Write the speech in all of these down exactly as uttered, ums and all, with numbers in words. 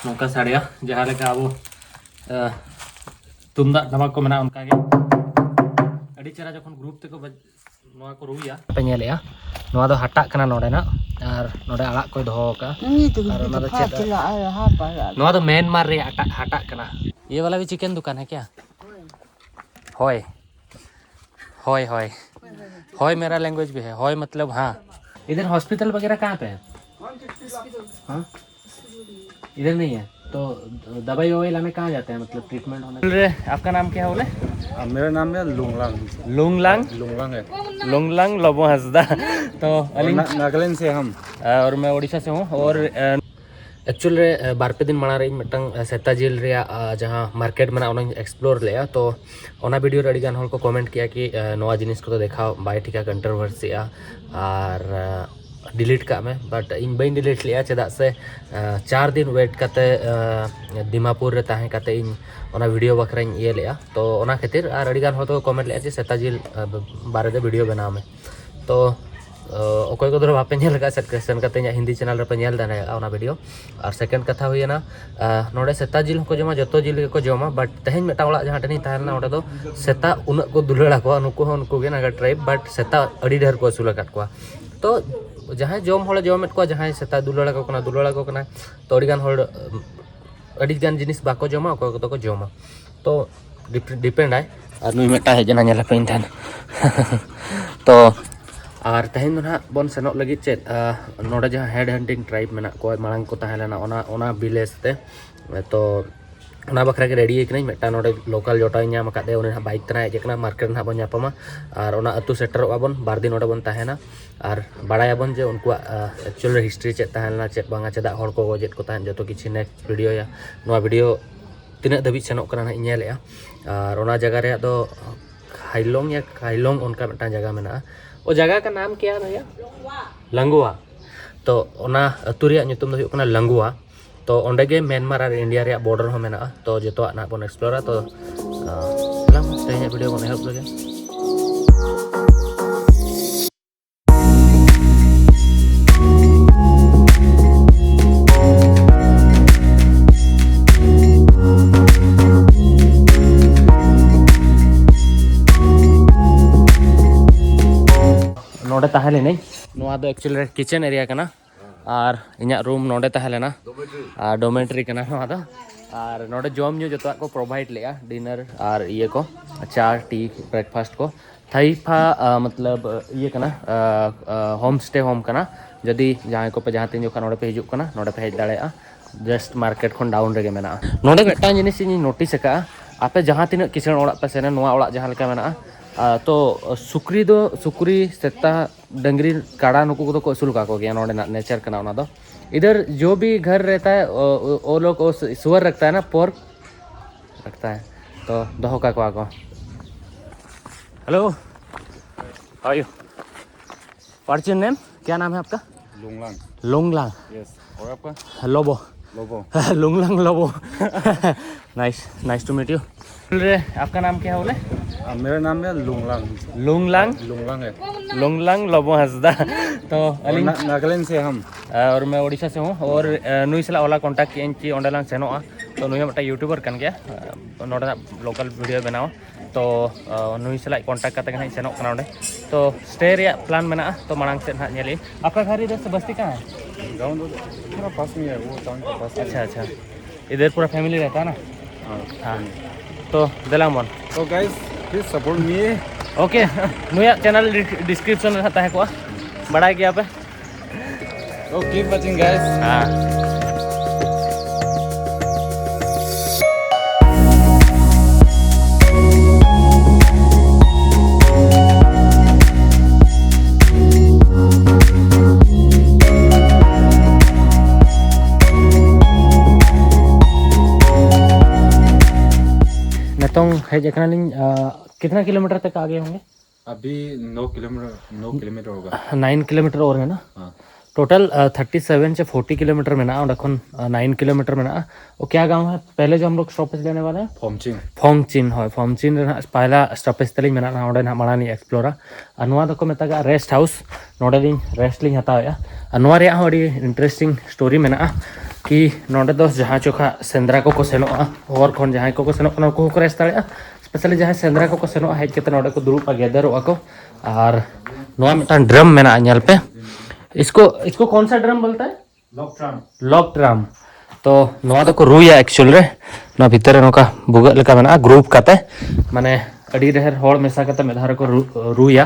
ᱱᱚᱝᱠᱟ ᱥᱟᱰᱮᱭᱟ, ᱡᱟᱦᱟᱸ ᱞᱮᱠᱟ ᱟᱵᱚ ᱛᱩᱢᱫᱟᱜ ᱴᱟᱢᱟᱠ ᱠᱚ ᱢᱮᱱᱟᱜᱼᱟ, ᱚᱱᱠᱟᱜᱮ ᱟᱹᱰᱤ ᱪᱮᱦᱨᱟ ᱡᱚᱠᱷᱚᱱ ᱜᱨᱩᱯ ᱛᱮᱠᱚ ᱱᱚᱣᱟ ᱠᱚ ᱨᱩᱭᱟ᱾ ᱯᱮ ᱧᱮᱞᱮᱜᱼᱟ, ᱱᱚᱣᱟ ᱫᱚ ᱦᱟᱴᱟᱜ ᱠᱟᱱᱟ ᱱᱚᱰᱮᱱᱟᱜ, ᱟᱨ ᱱᱚᱰᱮ ᱟᱲᱟᱜ ᱠᱚᱭ ᱫᱚᱦᱚ ᱟᱠᱟᱫᱼᱟ᱾ ᱟᱨ ᱚᱱᱟ ᱫᱚ ᱪᱮᱫ? ᱱᱚᱣᱟ ᱫᱚ ᱢᱮᱱᱢᱟᱨ ᱨᱮᱭᱟᱜ ᱦᱟᱴᱟᱜ, ᱦᱟᱴᱟᱜ ᱠᱟᱱᱟ᱾ ᱤᱭᱟᱹ ᱵᱟᱞᱟ ᱵᱷᱤ ᱪᱤᱠᱮᱱ ᱫᱩᱠᱟᱱ ᱦᱮ ᱠᱭᱟ? ᱦᱳᱭ, ᱦᱳᱭ, ᱦᱳᱭ, ᱦᱳᱭ, ᱢᱮᱨᱟ ᱞᱮᱝᱜᱩᱭᱮᱡᱽ ᱵᱷᱤ ᱦᱮ, ᱦᱳᱭ ᱢᱚᱛᱞᱚᱵ ᱦᱟᱸ᱾ ᱤᱫᱷᱟᱨ ᱦᱚᱥᱯᱤᱴᱟᱞ ᱵᱟᱜᱮᱨᱟ ᱠᱟᱦᱟᱸ ᱯᱮ ᱦᱮ? ᱦᱟᱸ? इधर नहीं है तो दवाई ववाई लाने कहाँ जाते हैं, मतलब ट्रीटमेंट होने? आपका नाम क्या है बोले? मेरा नाम है लुंगलांग। लुंगलांग? लुंगलांग है। लुंगलांग लोबो हंसदा। तो नागालैंड से हम। और मैं उड़ीसा से हूँ। और एक्चुअल ᱨᱮ ᱵᱟᱨ ᱯᱮ ᱫᱤᱱ ᱢᱟᱲᱟᱝ ᱨᱮ ᱤᱧ ᱢᱤᱫᱴᱟᱝ ᱥᱮᱛᱟ ᱡᱤᱞ ᱨᱮᱭᱟᱜ ᱡᱟᱦᱟᱸ ᱢᱟᱨᱠᱮᱴ ᱢᱮᱱᱟᱜᱼᱟ, ᱚᱱᱟᱧ ᱮᱠᱥᱯᱞᱳᱨ ᱞᱮᱫᱼᱟ᱾ ᱛᱚ ᱚᱱᱟ ᱵᱷᱤᱰᱤᱭᱳ ᱨᱮ ᱟᱹᱰᱤ ᱜᱟᱱ ᱦᱚᱲ ᱠᱚ ᱠᱚᱢᱮᱱᱴ ᱠᱮᱜᱼᱟ ᱠᱤ ᱱᱚᱣᱟ ᱡᱤᱱᱤᱥ ᱠᱚᱫᱚ ᱫᱮᱠᱷᱟᱣ ᱵᱟᱭ ᱴᱷᱤᱠᱟ, ᱠᱚᱱᱴᱨᱳᱵᱷᱟᱨᱥᱤᱜᱼᱟ, ᱟᱨ ᱰᱤᱞᱤᱴ ᱠᱟᱜ ᱢᱮ᱾ ᱵᱟᱴ ᱤᱧ ᱵᱟᱹᱧ ᱰᱤᱞᱤᱴ ᱞᱮᱜᱼᱟ, ᱪᱮᱫᱟᱜ ᱥᱮ ᱪᱟᱨ ᱫᱤᱱ ᱣᱮᱴ ᱠᱟᱛᱮ ᱫᱤᱢᱟᱯᱩᱨ ᱨᱮ ᱛᱟᱦᱮᱸ ᱠᱟᱛᱮ ᱤᱧ ᱚᱱᱟ ᱵᱷᱤᱰᱤᱭᱳ ᱵᱟᱠᱷᱨᱟᱧ ᱤᱭᱟᱹ ᱞᱮᱜᱼᱟ᱾ ᱛᱚ ᱚᱱᱟ ᱠᱷᱟᱹᱛᱤᱨ ᱟᱨ ᱟᱹᱰᱤ ᱜᱟᱱ ᱦᱚᱲ ᱫᱚᱠᱚ ᱠᱚᱢᱮᱱᱴ ᱞᱮᱜᱼᱟ ᱡᱮ ᱥᱮᱛᱟ ᱡᱤᱞ ᱵᱟᱨᱮᱛᱮ ᱵᱷᱤᱰᱤᱭᱳ ᱵᱮᱱᱟᱣ ᱢᱮ᱾ ᱛᱚ ᱚᱠᱚᱭ ᱠᱚᱫᱚ ᱵᱟᱯᱮ ᱧᱮᱞ ᱟᱠᱟᱫ, ᱥᱮᱱ ᱠᱟᱛᱮ ᱤᱧᱟᱹᱜ ᱦᱤᱱᱫᱤ ᱪᱮᱱᱮᱞ ᱨᱮᱯᱮ ᱧᱮᱞ ᱫᱟᱲᱮᱭᱟᱜᱼᱟ ᱚᱱᱟ ᱵᱷᱤᱰᱤᱭᱳ᱾ ᱟᱨ ᱥᱮᱠᱮᱱᱰ ᱠᱟᱛᱷᱟ ᱦᱩᱭᱮᱱᱟ, ᱱᱚᱰᱮ ᱥᱮᱛᱟ ᱡᱤᱞ ᱦᱚᱸᱠᱚ ᱡᱚᱢᱟ, ᱡᱚᱛᱚ ᱡᱤᱞ ᱜᱮᱠᱚ ᱡᱚᱢᱟ, ᱵᱟᱴ ᱛᱮᱦᱮᱧ ᱢᱤᱫᱴᱟᱝ ᱚᱲᱟᱜ ᱡᱟᱦᱟᱸ ᱴᱷᱮᱱᱤᱧ ᱛᱟᱦᱮᱸ ᱞᱮᱱᱟ, ᱚᱸᱰᱮ ᱫᱚ ᱥᱮᱛᱟ ᱩᱱᱟᱹᱜ ᱠᱚ ᱫᱩᱞᱟᱹᱲ ᱟᱠᱚᱣᱟ, ᱱᱩᱠᱩ ᱦᱚᱸ ᱩᱱᱠᱩ ᱜᱮ ᱱᱟᱜᱟ ᱴᱨᱟᱭᱤᱵᱽ, ᱵᱟᱴ ᱥᱮᱛᱟ ᱟᱹᱰᱤ ᱰᱷᱮᱨ ᱠᱚ ᱟᱹᱥᱩᱞ ᱟᱠᱟᱫ ᱠᱚᱣᱟ᱾ ᱛᱚ ᱡᱟᱦᱟᱸᱭ ᱡᱚᱢ ᱦᱚᱲᱮ ᱡᱚᱢᱮᱫ ᱠᱚᱣᱟ, ᱡᱟᱦᱟᱸᱭ ᱥᱮᱛᱟ ᱫᱩᱞᱟᱹᱲ ᱟᱠᱚ ᱠᱟᱱᱟ, ᱫᱩᱞᱟᱹᱲ ᱟᱠᱚ ᱠᱟᱱᱟ᱾ ᱛᱚ ᱟᱹᱰᱤᱜᱟᱱ ᱦᱚᱲ ᱟᱹᱰᱤᱜᱟᱱ ᱡᱤᱱᱤᱥ ᱵᱟᱠᱚ ᱡᱚᱢᱟ, ᱚᱠᱚᱭ ᱠᱚᱫᱚ ᱠᱚ ᱡᱚᱢᱟ᱾ ᱛᱚ ᱰᱤᱯᱮᱱᱰᱟᱭ᱾ ᱟᱨ ᱱᱩᱭ ᱢᱤᱫᱴᱟᱝ ᱦᱮᱡ ᱮᱱᱟ, ᱧᱮᱞ ᱟᱯᱮ ᱤᱧ ᱴᱷᱮᱱ᱾ ᱛᱚ ᱟᱨ ᱛᱮᱦᱮᱧ ᱫᱚ ᱱᱟᱦᱟᱜ ᱵᱚᱱ ᱥᱮᱱᱚᱜ ᱞᱟᱹᱜᱤᱫ ᱪᱮᱫ, ᱱᱚᱰᱮ ᱡᱟᱦᱟᱸ ᱦᱮᱰ ᱦᱟᱱᱴᱤᱝ ᱴᱨᱟᱭᱤᱵᱽ ᱢᱮᱱᱟᱜ ᱠᱚᱣᱟ, ᱢᱟᱲᱟᱝ ᱠᱚ ᱛᱟᱦᱮᱸ ᱞᱮᱱᱟ, ᱚᱱᱟ ᱚᱱᱟ ᱵᱷᱤᱞᱮᱡᱽ ᱛᱮ᱾ ᱛᱚ ᱚᱱᱟ ᱵᱟᱠᱷᱨᱟ ᱜᱮ ᱨᱮᱰᱤ ᱠᱟᱹᱱᱟᱹᱧ᱾ ᱢᱤᱫᱴᱟᱝ ᱱᱚᱰᱮ ᱞᱳᱠᱟᱞ ᱡᱚᱴᱟᱣᱤᱧ ᱧᱟᱢ ᱟᱠᱟᱫᱮᱭᱟ, ᱩᱱᱤ ᱱᱟᱦᱟᱜ ᱵᱟᱭᱤᱠ ᱛᱮ ᱱᱟᱦᱟᱜ ᱦᱮᱡ ᱟᱠᱟᱱᱟ, ᱢᱟᱨᱠᱮᱴ ᱨᱮ ᱱᱟᱦᱟᱜ ᱵᱚᱱ ᱧᱟᱯᱟᱢᱟ᱾ ᱟᱨ ᱚᱱᱟ ᱟᱹᱛᱩ ᱥᱮᱴᱮᱨᱚᱜ ᱟᱵᱚᱱ, ᱵᱟᱨ ᱫᱤᱱ ᱚᱸᱰᱮ ᱵᱚᱱ ᱛᱟᱦᱮᱱᱟ᱾ ᱟᱨ ᱵᱟᱲᱟᱭᱟᱵᱚᱱ ᱡᱮ ᱩᱱᱠᱩᱣᱟᱜ ᱮᱠᱪᱩᱭᱮᱞ ᱨᱮ ᱦᱤᱥᱴᱨᱤ ᱪᱮᱫ ᱛᱟᱦᱮᱸ ᱞᱮᱱᱟ, ᱪᱮᱫ ᱵᱟᱝᱟ, ᱪᱮᱫᱟᱜ ᱦᱚᱲ ᱠᱚ ᱜᱚᱡᱮᱫ ᱠᱚ ᱛᱟᱦᱮᱸᱫ, ᱡᱚᱛᱚ ᱠᱤᱪᱷᱩ ᱱᱮᱠᱥᱴ ᱵᱷᱤᱰᱤᱭᱳᱭᱟ᱾ ᱱᱚᱣᱟ ᱵᱷᱤᱰᱤᱭᱳ ᱛᱤᱱᱟᱹᱜ ᱫᱷᱟᱹᱵᱤᱡ ᱥᱮᱱᱚᱜ ᱠᱟᱱᱟ ᱱᱟᱦᱟᱜ ᱤᱧ ᱧᱮᱞᱮᱜᱼᱟ᱾ ᱟᱨ ᱚᱱᱟ ᱡᱟᱭᱜᱟ ᱨᱮᱭᱟᱜ ᱫᱚ ᱦᱟᱭᱞᱚᱝ ᱭᱟ ᱠᱟᱭᱞᱚᱝ ᱚᱱᱠᱟ ᱢᱤᱫᱴᱟᱝ ᱡᱟᱭᱜᱟ ᱢᱮᱱᱟᱜᱼᱟ᱾ ᱚ, ᱡᱟᱭᱜᱟ ᱠᱟ ᱱᱟᱢ ᱠᱭᱟ ᱵᱷᱟᱭᱟ? ᱞᱟᱝᱜᱩᱣᱟ᱾ ᱛᱚ ᱚᱱᱟ ᱟᱹᱛᱩ ᱨᱮᱭᱟᱜ ᱧᱩᱛᱩᱢ ᱫᱚ ᱦᱩᱭᱩᱜ ᱠᱟᱱᱟ ᱞᱟᱝᱜᱩᱣᱟ᱾ ᱛᱚ ᱚᱸᱰᱮ ᱜᱮ ᱢᱮᱱᱢᱟᱨ ᱟᱨ ᱤᱱᱰᱤᱭᱟ ᱨᱮᱭᱟᱜ ᱵᱚᱨᱰᱟᱨ ᱦᱚᱸ ᱢᱮᱱᱟᱜᱼᱟ᱾ ᱛᱚ ᱡᱚᱛᱚᱣᱟᱜ ᱱᱟᱦᱟᱜ ᱵᱚᱱ ᱮᱠᱥᱯᱞᱳᱨᱟ᱾ ᱛᱚ ᱟᱸ, ᱪᱟᱞᱟᱣ ᱛᱮᱦᱮᱧᱟᱜ ᱵᱷᱤᱰᱤᱭᱳ ᱵᱚᱱ ᱮᱦᱚᱵ ᱞᱮᱜᱮ᱾ ᱛᱟᱦᱮᱸ ᱞᱮᱱᱟᱹᱧ᱾ ᱱᱚᱣᱟ ᱫᱚ actually kitchen area ᱠᱟᱱᱟ ᱟᱨ ᱤᱧᱟᱹᱜ room ᱱᱚᱰᱮ ᱛᱟᱦᱮᱸ ᱞᱮᱱᱟ᱾ ᱟᱨ dormitory ᱠᱟᱱᱟ ᱱᱚᱣᱟ ᱫᱚ᱾ ᱟᱨ ᱱᱚᱰᱮ ᱡᱚᱢ ᱧᱩ ᱡᱚᱛᱚᱣᱟᱜ ᱠᱚ provide ᱞᱮᱜᱼᱟ, dinner ᱟᱨ ᱤᱭᱟᱹ ᱠᱚ, ᱪᱟ, tea, breakfast ᱠᱚ᱾ ᱛᱷᱟᱭᱤᱯᱷᱟ ᱟ, ᱢᱚᱛᱞᱚᱵ ᱤᱭᱟᱹ ᱠᱟᱱᱟ, ᱟ, ᱟ, home stay home ᱠᱟᱱᱟ᱾ ᱡᱩᱫᱤ ᱡᱟᱦᱟᱸᱭ ᱠᱚᱯᱮ ᱡᱟᱦᱟᱸ ᱛᱤᱱ ᱡᱚᱠᱷᱚᱱ ᱱᱚᱰᱮ ᱯᱮ ᱦᱤᱡᱩᱜ ᱠᱟᱱᱟ, ᱱᱚᱰᱮ ᱯᱮ ᱦᱮᱡ ᱫᱟᱲᱮᱭᱟᱜᱼᱟ᱾ Just market ᱠᱷᱚᱱ down ᱨᱮᱜᱮ ᱢᱮᱱᱟᱜᱼᱟ᱾ ᱱᱚᱰᱮ ᱢᱤᱫᱴᱟᱝ ᱡᱤᱱᱤᱥ ᱤᱧᱤᱧ notice ᱟᱠᱟᱫᱼᱟ, ᱟᱯᱮ ᱡᱟᱦᱟᱸ ᱛᱤᱱᱟᱹᱜ ᱠᱤᱥᱟᱹᱬ ᱚᱲᱟᱜ ᱯᱮ ᱥᱮᱱᱟ, ᱱᱚᱣᱟ ᱚᱲᱟᱜ ᱡᱟᱦᱟᱸ ᱞᱮᱠᱟ ᱢᱮᱱᱟᱜᱼᱟ, ᱟ, ᱛᱚ ᱥᱩᱠᱨᱤ ᱫᱚ, ᱥᱩᱠᱨᱤ, ᱥᱮᱛᱟ, ᱰᱟᱹᱝᱨᱤ, ᱠᱟᱰᱟ, ᱱᱩᱠᱩ ᱠᱚᱫᱚ ᱠᱚ ᱟᱹᱥᱩᱞ ᱠᱟᱠᱚ ᱜᱮᱭᱟ᱾ ᱱᱚᱰᱮᱱᱟᱜ nature ᱠᱟᱱᱟ ᱚᱱᱟ ᱫᱚ᱾ इधर जो भी घर रहता है, वो, वो लोग वो सुअर रखता है ना, pork रखता है, तो ᱫᱚᱦᱚ ᱠᱟᱠᱚᱣᱟ ᱠᱚ᱾ Hello, how are you? What's your name? क्या नाम है आपका? लुंगलांग। लुंगलांग। Yes। और आपका? Lobo. Lobo. लुंगलांग Lobo. Nice, nice to meet you। बोल रहे, आपका नाम क्या है बोले? आ, मेरा नाम है लुंगलांग। लुंगलांग? लुंगलांग है। लुंगलांग लोबो ᱦᱟᱸᱥᱫᱟ। तो और अलिंग ना-, नागालैंड से हम। और मैं उड़ीसा से हूँ। और ᱱᱩᱭ ᱥᱟᱞᱟᱜ ᱦᱚᱞᱟ contact ᱠᱮᱫ ᱟᱹᱧ ᱠᱤ ᱚᱸᱰᱮ ᱞᱟᱝ ᱥᱮᱱᱚᱜᱼᱟ, ᱛᱚ ᱱᱩᱭ ᱦᱚᱸ ᱢᱤᱫᱴᱟᱝ YouTuber ᱠᱟᱱ ᱜᱮᱭᱟ, ᱱᱚᱰᱮᱱᱟᱜ local video ᱵᱮᱱᱟᱣᱟ᱾ ᱛᱚ ᱱᱩᱭ ᱥᱟᱞᱟᱜ contact ᱠᱟᱛᱮ ᱜᱮ ᱦᱟᱸᱜ ᱤᱧ ᱥᱮᱱᱚᱜ ᱠᱟᱱᱟ ᱚᱸᱰᱮ᱾ ᱛᱚ stay ᱨᱮᱭᱟᱜ plan ᱢᱮᱱᱟᱜᱼᱟ, ᱛᱚ ᱢᱟᱲᱟᱝ ᱥᱮᱫ ᱦᱟᱸᱜ ᱧᱮᱞ ᱤᱧ᱾ आपका घर इधर से बस्ती कहाँ है? गाँव तो थोड़ा पास में है, वो टाउन का पास में। अच्छा, अच्छा। इधर पूरा family रहता है ना? हाँ। हाँ। तो ᱫᱮᱞᱟ ᱵᱚᱱ। तो guys, please support me. OK, ᱱᱩᱭᱟᱜ channel description ᱨᱮ ᱦᱟᱸᱜ ᱛᱟᱦᱮᱸ ᱠᱚᱜᱼᱟ, ᱵᱟᱲᱟᱭ ᱜᱮᱭᱟ ᱯᱮ। तो keep watching गाइस। हाँ। ᱱᱤᱛᱚᱝ ᱦᱮᱡ ᱟᱠᱟᱱᱟᱞᱤᱧ, ᱟ, कितना किलोमीटर तक आ गए होंगे? अभी नौ किलोमीटर, नौ किलोमीटर होगा। नाइन किलोमीटर और है ना? हाँ। टोटल थर्टी सेवन से फोर्टी किलोमीटर ᱢᱮᱱᱟᱜᱼᱟ ᱚᱸᱰᱮ ᱠᱷᱚᱱ, ᱱᱟᱭᱤᱱ ᱠᱤᱞᱳᱢᱤᱴᱟᱨ ᱢᱮᱱᱟᱜᱼᱟ। और क्या गांव है पहले जो हम लोग स्टॉपेज लेने वाले हैं? ᱯᱷᱚᱢᱪᱤᱝ। ᱯᱷᱚᱝᱪᱤᱱ, ᱦᱳᱭ, ᱯᱷᱚᱢᱪᱤᱱ ᱨᱮ ᱱᱟᱦᱟᱜ ᱯᱟᱭᱞᱟ ᱥᱴᱚᱯᱮᱡᱽ ᱛᱟᱹᱞᱤᱧ ᱢᱮᱱᱟᱜᱼᱟ, ᱚᱸᱰᱮ ᱱᱟᱦᱟᱜ ᱢᱟᱲᱟᱝ ᱞᱤᱧ ᱮᱠᱥᱯᱞᱳᱨᱟ᱾ ᱟᱨ ᱱᱚᱣᱟ ᱫᱚᱠᱚ ᱢᱮᱛᱟᱜᱼᱟ ᱨᱮᱥᱴ ᱦᱟᱣᱩᱥ, ᱱᱚᱰᱮ ᱞᱤᱧ ᱨᱮᱥᱴ ᱞᱤᱧ ᱦᱟᱛᱟᱣᱮᱫᱼᱟ᱾ ᱟᱨ ᱱᱚᱣᱟ ᱨᱮᱭᱟᱜ ᱦᱚᱸ ᱟᱹᱰᱤ ᱤᱱᱴᱟᱨᱮᱥᱴᱤᱝ ᱥᱴᱳᱨᱤ ᱢᱮᱱᱟᱜᱼᱟ ᱠᱤ ᱱᱚᱰᱮ ᱫᱚ ᱡᱟᱦᱟᱸ ᱪᱚᱠᱷᱟ ᱥᱮᱸᱫᱽᱨᱟ ᱠᱚᱠᱚ ᱥᱮᱱᱚᱜᱼᱟ, ᱦᱚᱨ ᱠᱷᱚᱱ ᱡᱟᱦᱟᱸᱭ ᱠᱚᱠᱚ ᱥᱮᱱᱚᱜ ᱠᱟᱱᱟ ᱩᱱᱠᱩ ᱦᱚᱸᱠᱚ ᱨᱮᱥᱴ ᱫᱟᱲᱮᱭᱟᱜᱼᱟ᱾ ᱥᱯᱮᱥᱟᱞᱤ ᱡᱟᱦᱟᱸᱭ ᱥᱮᱸᱫᱽᱨᱟ ᱠᱚᱠᱚ ᱥᱮᱱᱚᱜᱼᱟ, ᱦᱮᱡ ᱠᱟᱛᱮ ᱱᱚᱰᱮ ᱠᱚ ᱫᱩᱲᱩᱵᱼᱟ, ᱜᱮᱫᱟᱨᱚᱜᱼᱟ ᱠᱚ᱾ ᱟᱨ ᱱᱚᱣᱟ ᱢᱤᱫᱴᱟᱝ ᱰᱨᱟᱢ ᱢᱮᱱᱟᱜᱼᱟ, ᱧᱮᱞ ᱯᱮ᱾ इसको इसको कौन सा ड्रम बोलता है? Lock drum. ᱛᱚ ᱱᱚᱣᱟ ᱫᱚᱠᱚ ᱨᱩᱭᱟ ᱮᱠᱪᱩᱭᱮᱞ ᱨᱮ᱾ ᱱᱚᱣᱟ ᱵᱷᱤᱛᱟᱹᱨ ᱨᱮ ᱱᱚᱝᱠᱟ ᱵᱷᱩᱜᱟᱹᱜ ᱞᱮᱠᱟ ᱢᱮᱱᱟᱜᱼᱟ, ᱜᱨᱩᱯ ᱠᱟᱛᱮ, ᱢᱟᱱᱮ ᱟᱹᱰᱤ ᱰᱷᱮᱨ ᱦᱚᱲ ᱢᱮᱥᱟ ᱠᱟᱛᱮ ᱢᱤᱫ ᱫᱷᱟᱣ ᱨᱮᱠᱚ ᱨᱩ-, ᱨᱩᱭᱟ᱾